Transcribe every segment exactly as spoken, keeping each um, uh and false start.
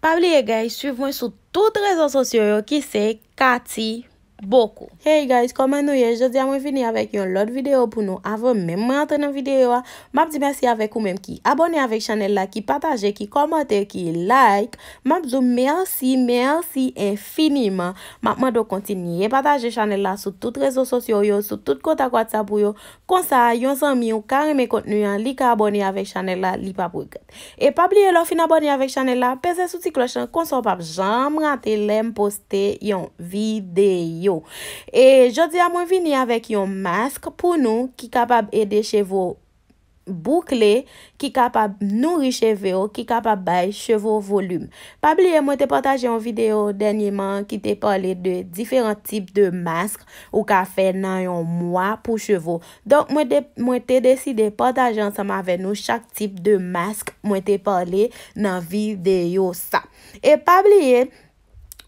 Pa bliye, guys, swiv mwen sou tout rezo sosyo yo ki se Cathy Bocco. Hey guys, kòman nou ye? Jodi a mwen vini avèk yon lòt videyo pou nou. Avan menm mwen antre nan videyo a, m ap di mèsi avèk ou menm ki abòne avèk chanèl la, ki pataje, ki kòmante, ki like. M ap di w mèsi, mèsi enfiniman. M ap mande w kontinye pataje chanèl la sou tout rezo sosyo yo, sou tout kontak WhatsApp ou yo. Konsa, yon zanmi w ka renmen kontni an, li ka abòne avèk chanèl la, li p ap regrèt. E pa bliye, lè w fin abòne avèk chanèl la, peze sou ti klòch lan, konsa w p ap janm rate lè m poste yon videyo. E jodi a, mwen vini avèk yon mask pou nou ki kapab ede cheve w boukle, ki kapab nouri cheve w, ki kapab bay cheve w volim. Pa bliye, mwen te pataje yon videyo dènyeman ki te pale de diferan tip de mask ou ka fè nan yon mwa pou cheve w. Donk, mwen de-, mwen te deside pataje ansanm avè nou chak tip de mask mwen te pale nan videyo sa. E pa bliye,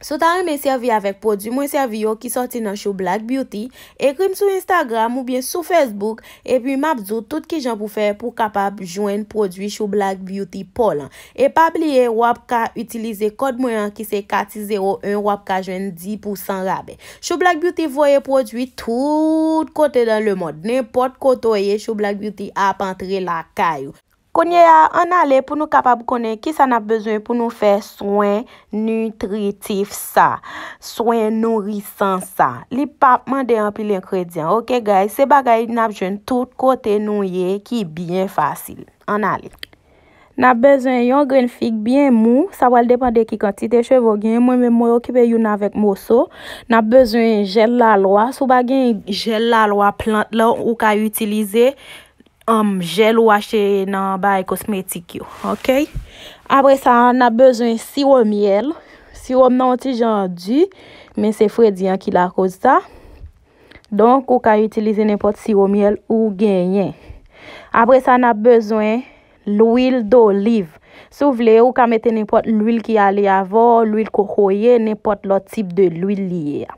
si w ta renmen sèvi avèk pwodui mwen sèvi yo ki sòti nan Shoe Black Beauty, ekri m sou Instagram oubyen sou Facebook, epi m ap di w tout kijan pou fè pou w kapab jwenn pwodui Shoe Black Beauty pa w lan. E pa bliye, w ap ka itilize kòd mwen an ki se Cathy zewo en, w ap ka jwenn dis pousan rabè. Shoe Black Beauty voye pwodui tout kote dans le monde. Nenpòt kote w ye, Shoe Black Beauty ap antre lakay ou. Kounye a, ann ale pou nou kapab konnen kisa n ap bezwen pou nou fè swen nitritif sa, swen nourisan sa. Li p ap mande anpil engredyan, oke, guys? Se bagay n ap jwenn tout kote nou ye ki byen fasil. Ann ale. N ap bezwen yon grenn fig byen mou, sa pral depann de ki kantite cheve w genyen. Mwen menm, mwen okipe youn avèk moso. N ap bezwen jèl lalwa. Si w pa gen jèl lalwa plant lan, ou ka itilize, um, jèl ou achte nan bagay kosmetik yo, oke? Apre sa, n ap bezwen siwo myèl. Siwo m nan yon ti jan di, men se fredi an ki lakoz sa. Donk, ou ka itilize nenpòt siwo myèl ou genyen. Apre sa, n ap bezwen lwil doliv. Si w vle, ou ka mete nenpòt lwil ki ale avè w, lwil kokoye, nenpòt lòt tip de lwil li ye a.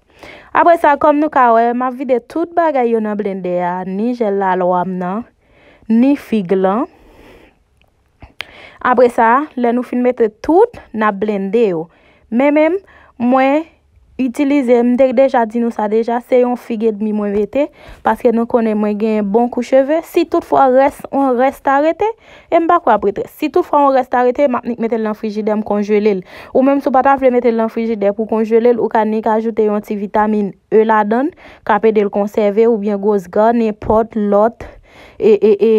Apre sa, kòm nou ka wè, m ap vide tout bagay yo nan blendè a, ni jèl lalwa m nan, ni fig lan. Apre sa, lè nou fin mete tout, n ap blende yo. Men menm, mwen itilize, m te deja di nou sa deja, se yon fig edmi mwen mete, paske nou konnen mwen gen bon kou cheve. Si toutfwa rès, yon rès ta rete, e m pa kwè ap ret rès. Si toutfwa yon rès ta rete, m ap nik mete l nan frijidè, m konjele l. Ou menm, si w pa ta vle mete l nan frijidè pou konjele l, ou ka nik ajoute yon ti vitamin E ladan l, k ap ede l konsève, oubyen Gozga, nenpòt lòt e, e, e,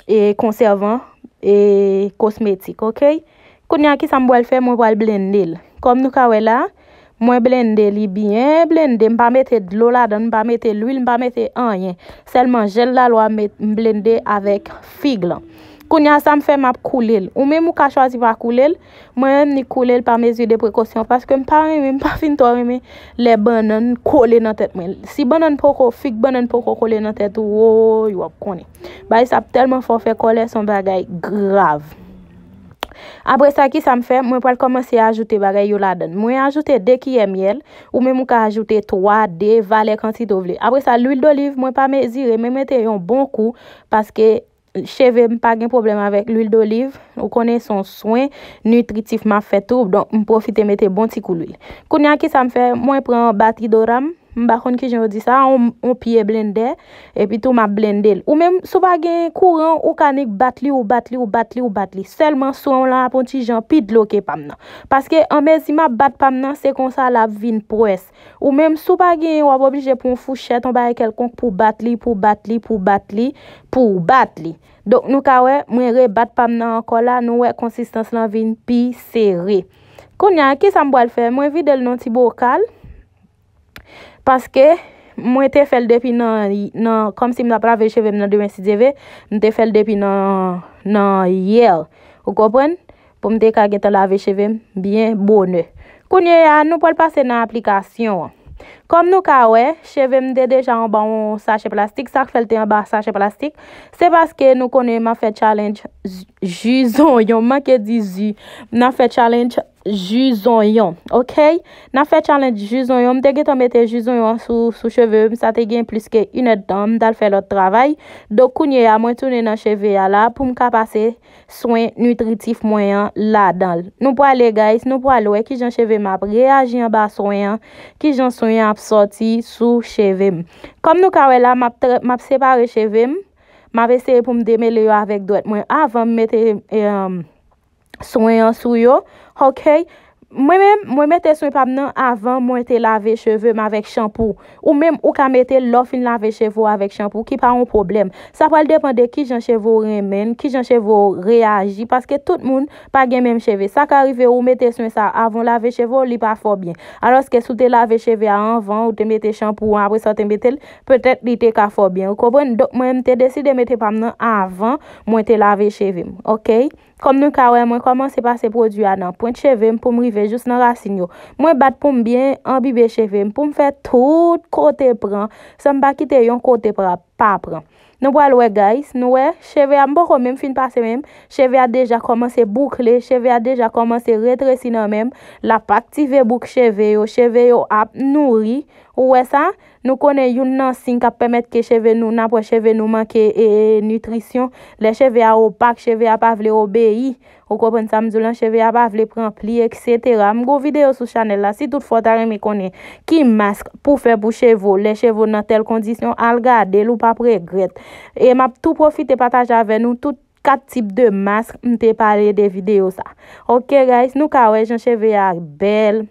e konsèvan e kosmetik, oke? Kounye a, kisa m pral fè? Mwen pral blende l. Kòm nou ka wè la, mwen blende li byen blende. M pa mete dlo ladan l, m pa mete lwil, m pa mete anyen. Sèlman jèl lalwa m met, m blende avèk fig lan. Kounye a, sa m fè, m ap koule l. Ou menm, ou ka chwazi pa koule l. Mwen menm, m nik koule l pa mezi de prekosyon, paske m pa renmen, m pa fin twò renmen lè bannann kole nan tèt mwen. Si bannann poko, fig bannann poko kole nan tèt ou, woy, w ap konnen. Bagay sa ap tèlman fè w fè kòlè, se yon bagay grav. Apre sa, kisa m fè? Mwen pral kòmanse ajoute bagay yo ladan l. Mwen ajoute de kiyè myèl, ou menm ou ka ajoute twa, de, valè kantite w vle. Apre sa, lwil doliv, mwen pa mezire, men mete yon bon kou, paske cheve m pa gen pwoblèm avèk lwil doliv. Ou konnen se yon swen nitritif m ap fè tou, donk m pwofite mete bon ti kou lwil. Kounye a, kisa m fè? Mwen pran batidora m, m pa konn kijan yo di sa, on, on pye blendè, epi tou m ap blende l. Ou menm, si w pa gen kouran, ou ka nik bat li, ou bat li, ou bat li, ou bat li. Sèlman swen w lan ap on ti jan pi dlo ke pa m nan. Paske anmezi m ap bat pa m nan, se konsa l ap vin pwès. Ou menm, si w pa genyen, w ap oblije pran yon fouchèt, yon bagay kèlkonk pou bat li, pou bat li, pou bat li, pou bat li. Donk, nou ka wè, mwen rebat pa m nan ankò la, nou wè konsistans lan vin pi sere. Kounye a, kisa m pral fè? Mwen vide l nan ti bokal. Paske mwen te fè l depi nan, nan, kòmsi m t ap lave cheve m nan demen si Dye vle, m te fè l depi nan, nan yè. Ou konprann? Pou m te ka gentan lave cheve m byen bonè. Kounye a, nou pral pase nan aplikasyon an. Kòm nou ka wè, cheve m te deja anba yon sachè plastik. Sa k fè l te anba sachè plastik? Se paske nou konnen m ap fè challenge z-, ji zonyon, m manke di ji. M ap fè challenge ji zonyon, ok? N ap fè challenge ji zonyon. M te gentan mete ji zonyon sou, sou cheve m. Sa te gen plis ke inèdtan. M t al fè lòt travay. Donk, kounye a, mwen tounen nan cheve a la pou m ka pase swen nitritif mwen an ladan l. Nou prale, guys, nou prale wè kijan cheve m ap reyaji anba swen an, kijan swen an ap sòti sou cheve m. Kòm nou ka wè la, m ap trè-, m ap separe cheve m. M ap eseye pou m demele yo avèk dwèt mwen avan m mete, em, swen an sou yo. Ok? Mwen menm, mwen mete swen pa m nan avan mwen te lave cheve m avèk chanpou. Ou menm, ou ka mete l lè w fin lave cheve w avèk chanpou, ki pa yon pwoblèm. Sa pral depann de kijan cheve w renmen l, kijan cheve w reyaji, paske tout moun pa gen menm cheve. Sa ka rive ou mete swen sa avan w lave cheve w, li pa fè w byen. Alòske si w te lave cheve a anvan, ou te mete chanpou an, apre sa w te mete l, petèt li te ka fè w byen. Ou konprann? Donk, mwen, m te deside mete pa m nan avan mwen te lave cheve m. Ok? Kòm nou ka wè, mwen kòmanse pase pwodui a nan pwent cheve m pou m rive jous nan rasin yo. Mwen bat pou m byen enbibe cheve m, pou m fè tout kote pran, san m pa kite yon kote pra-, pa pran. Nou pral wè, guys, nou wè, cheve a, m poko menm fin pase menm, cheve a deja kòmanse boukle, cheve a deja kòmanse retresi nan men m, l ap aktive bouk cheve yo, cheve yo ap nouri, ou wè sa? Nou konnen youn nan siy k ap pèmèt ke cheve nou, n ap wè cheve nou manke, e, nitrisyon. Lè cheve a opak, cheve a pa vle obeyi. Ou konprann sa m di w lan? Cheve a pa vle pran pli, etsetera. M gen yon videyo sou chanèl la. Si toutfwa w ta renmen konnen ki mask pou fè pou cheve w, lè cheve w nan tèl kondisyon, al gade l, ou p ap regrèt. E m ap tou pwofite pataje avè nou tout kat tip de mask m te pale de videyo sa. Ok, guys, nou ka wè jan cheve a bèl.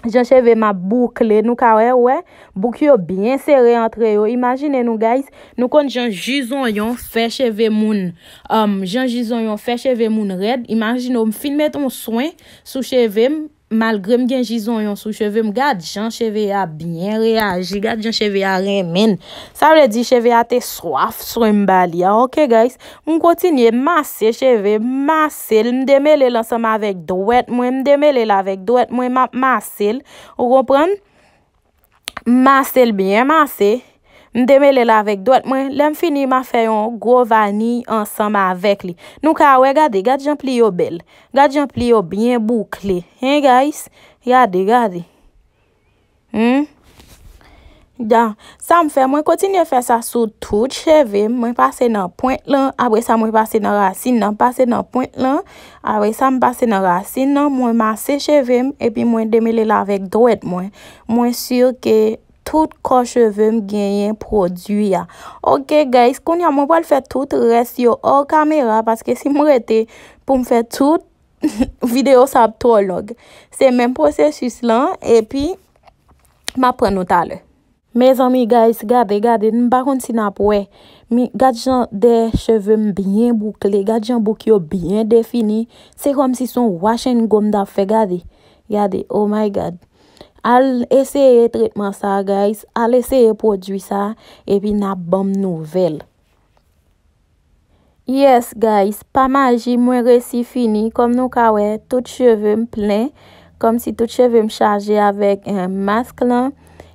Jan cheve m ap boukle, nou ka wè, wè, bouk yo byen sere antre yo. Imajine nou, guys, nou konn jan ji zonyon fè cheve moun, um, jan ji zonyon fè cheve moun rèd. Imajine w, m fin met yon swen sou cheve m, malgre m gen ji zonyon sou cheve m. Gad jan cheve a byen reyaji, gad jan cheve a renmen l. Sa vle di cheve a te swaf swen m ba li a. Ok, guys, m kontinye, m mase cheve, m mase l, m demele l ansanm avèk dwèt mwen, m demele l avèk dwèt mwen, m ap mase l, ou konprann? M mase l byen mase, m demele l avèk dwèt mwen, lè m fini, m ap fè yon gwo vaniy ansanm avèk li. Nou ka wè, gade, gad jan pli yo bèl, gad jan pli yo byen boukle, hein, guys? Gade, gade. Hmm? Da, sa m fè, mwen kontinye fè sa sou tout cheve m. Mwen pase nan pwent lan, apre sa mwen pase nan rasin nan, pase nan pwent lan, apre sa m pase nan rasin nan, mwen mase cheve m, epi mwen demele l avèk dwèt mwen. Mwen si ke tout kò cheve m genyen pwodui a. Ok, guys, kounye a mwen pral fè tout rès yo hors caméra, paske si m rete pou m fè tout, videyo sa ap twò long. Se menm pwosesis lan, epi m ap pran nou talè. Mezanmi, guys, gade, gade, m pa konn si n ap wè. Mi, gad jan dèyè cheve m byen boukle, gad jan bouk yo byen defini. Se kòmsi se yon wash and go m t ap fè, gade. Gade, oh my God. Al eseye tretman sa, guys. Al eseye pwodui sa, epi n ap ban m nouvèl. Yes, guys, pa maji, mwen resi fini. Kòm nou ka wè, tout cheve m plen, kòmsi tout cheve m chaje avèk, eh, mask lan.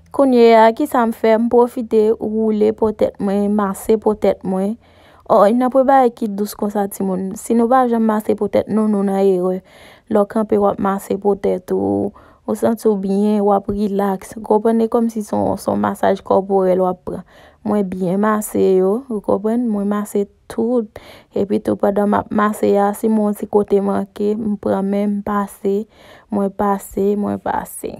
Kounye a, kisa m fè? M pwofite woule po tèt mwen, mase po tèt mwen. Oh, nan pwen bagay ki dous konsa, timoun. Si nou pa janm mase po tèt nou, nou nan erè. Lè w kanpe, w ap mase po tèt ou, ou santi w byen, w ap rilaks. Ou konprann, e kòmsi se yon, se yon masaj kòporèl w ap pran. Mwen byen mase yo, ou konprann? Mwen mase tout. Epi tou, pandan m ap mase a, si m wè yon ti kote manke, m pran men m pase, mwen pase, mwen pase.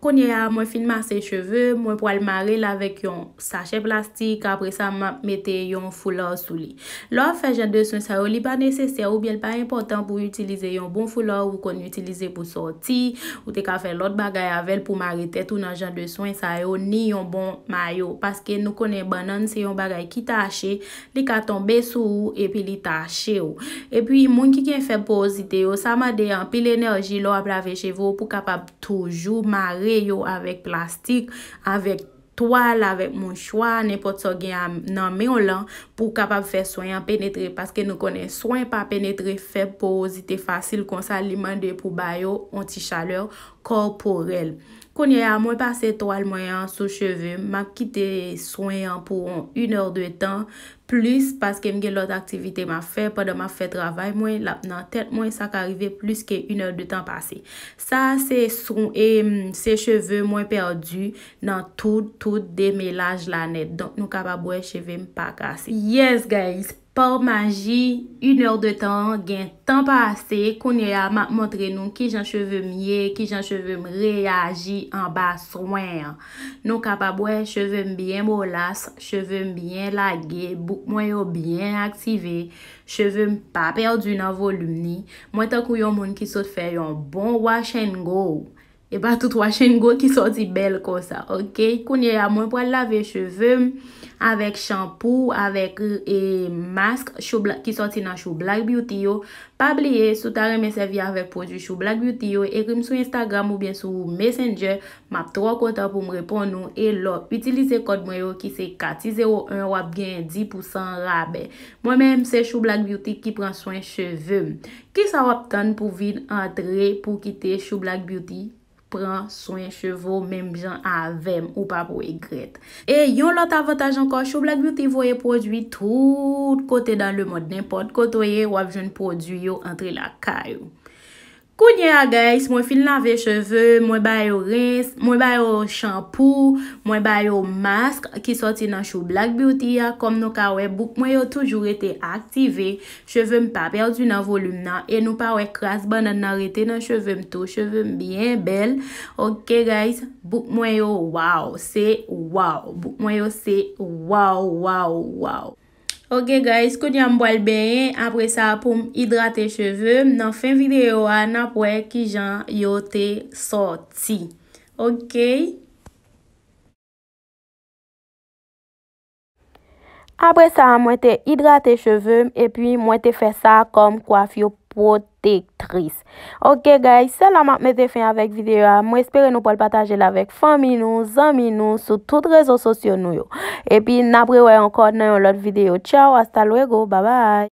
Kounye a, mwen fin mase cheve, mwen pral mare l avèk yon sachè plastik, apre sa, m ap mete yon foula sou li. Lè w ap fè jan de swen sa yo, li pa nesesè oubyen l pa enpòtan pou w itilize yon bon foula ou konn itilize pou sòti, ou te ka fè lòt bagay avè l pou mare tèt ou nan jan de swen sa yo, ni yon bon mayo, paske nou konnen bannann se yon bagay ki tache, li ka tonbe sou ou epi li tache w. Epi moun ki gen fèb porozite yo, sa mande anpil enèji lè w ap lave cheve w pou kapab toujou mare yo avèk plastik, avèk twal, avèk mouchwa, nenpòt sa w gen a, nan men w lan, pou w kapab fè swen an penetre, paske nou konnen swen pa penetre fèb porozite fasil konsa, li mande pou ba yo yon ti chalè kòporèl. Kounye a, mwen pase twal mwen an sou cheve m. M ap kite swen an pou yon inè de tan plis paske m gen lòt aktivite m ap fè. Pandan m ap fè travay mwen, l ap nan tèt mwen, sa ka rive plis ke inè de tan pase. Sa a se sou, em, se cheve mwen pèdi nan tout, tout demelaj la nèt. Donk, nou kapab wè cheve m pa kase. Yes, guys! Pa maji, inè de tan an gen tan pase. Kounye a, m ap montre nou kijan cheve m ye, kijan cheve m reyaji anba swen an. Nou kapab wè, cheve m byen bolas, cheve m byen lage, bouk mwen yo byen aktive, cheve m pa pèdi nan volim ni. Mwen tankou yon moun ki sot fè yon bon wash and go. E pa tout wash and go ki soti bèl konsa, oke? Kounye a, mwen pral lave cheve m avèk chanpou, avèk, e, mask Chou Bla-, ki soti nan Chou Black Beauty yo. Pa bliye, si w ta renmen sèvi avèk pwodui Chou Black Beauty yo, ekri m sou Instagram oubyen sou Messenger. M ap twò kontan pou m reponn ou. E lè w itilize kòd mwen yo ki se Katy zewo en, w ap genyen dis pousan rabè. Mwen menm, se Chou Black Beauty ki pran swen cheve m. Kisa w ap tann pou vin antre pou kite Chou Black Beauty pran swen cheve w menm jan avè m, ou p ap regrèt. E yon lòt avantaj ankò, Chou Black Beauty voye pwodui tout kote dans le monde. Nenpòt kote w ye, w ap jwenn pwodui yo antre lakay ou. Kounye a, guys, mwen fin lave cheve, mwen ba yo rens, mwen ba yo chanpou, mwen ba yo mask ki soti nan Chou Black Beauty a. Kòm nou ka wè, bouk mwen yo toujou rete aktive. Cheve m pa pèdi nan volim nan. E nou pa wè kras bannann nan rete nan cheve m tou. Cheve m byen bèl. Oke, guys, bouk mwen yo, waw, se waw. Bouk mwen yo, se waw, waw, waw. Oke, guys, kounye a m pral benyen. Apre sa, pou m idrate cheve m, nan fen videyo a, n ap wè kijan yo te sòti. Oke? Apre sa, mwen te idrate cheve m, epi mwen te fè sa kòm kwafi pwotektris. Oke, guys, se la m ap mete fen avèk videyo a. Mwen espere nou pral pataje l avèk fanmi nou, zanmi nou, sou tout rezo sosyo nou yo. Epi, n ap rewè ankò nan yon lòt videyo. Tchaw, hasta luego, babay.